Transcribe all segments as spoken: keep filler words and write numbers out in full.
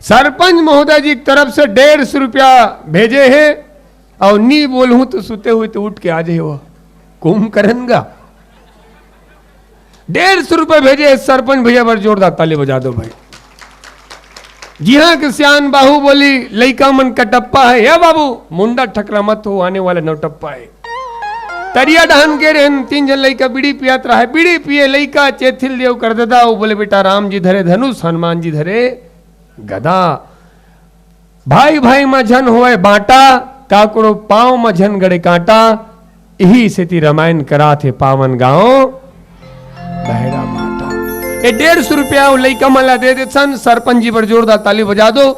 सरपंच महोदय जी के तरफ से डेढ़ सौ रुपया भेजे हे, अउ नी बोलहूं तो सुते हुए तो उठ के आ जाए वो कुंभकर्ण गा। डेढ़ सौ रुपया भेजे हे सरपंच भैया, बर जोरदार ताली बजा दो भाई। जिहां के सियान बाहु बोली, लइका मन कटप्पा हे, हे बाबू, मुंडा ठकरा मत हो, आने वाला नौटप्पा हे। तरिया डहन के रहन, तीन झन लइका बीड़ी पियात रहा हे, बीड़ी पिए लइका चेथिल देव कर ददा, वो बोले, बेटा, राम जी धरे धनुष, हनुमान जी धरे गदा। भाई भाई म झन होवय बांटा, काकरो पांव म झन गड़े कांटा। इही सेती रमायन करात हे पावन गांव बहरा बांटा। ए डेढ़ सौ रुपया वो लइका मन ला दे देथन, सरपंच जी बर जोरदार ताली बजा दो।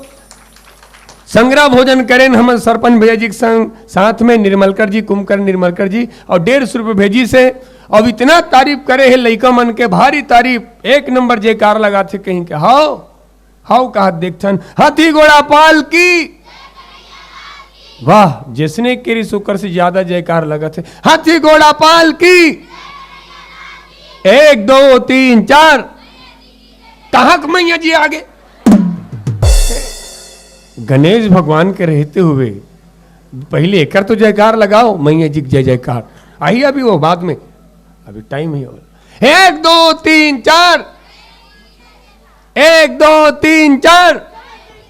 संग्रह भोजन करेन हमन सरपंच भैया जी के संग, साथ में निर्मलकर जी, कुंभकर्ण निर्मलकर जी, और डेढ़ सौ रुपये भेजिस हे। अब इतना तारीफ करे हे लइका मन के, भारी तारीफ, एक नंबर जयकार लगाथे कहीं के। हाव, हाव कहत देखथन, हाथी घोड़ा पाल की। वाह, जइसने केरी सुकर से ज्यादा जयकार लगत हे। हाथी घोड़ा पाल की। एक, दो, तीन, चार। कहाँ के मैया जी आगे? गणेश भगवान के रहते हुए पहले एकर तो जयकार लगाओ, मैया जी के जय जयकार। आही अभी वो बाद में, अभी टाइम ही हो। एक, दो, तीन, चार। एक, दो, तीन, चार।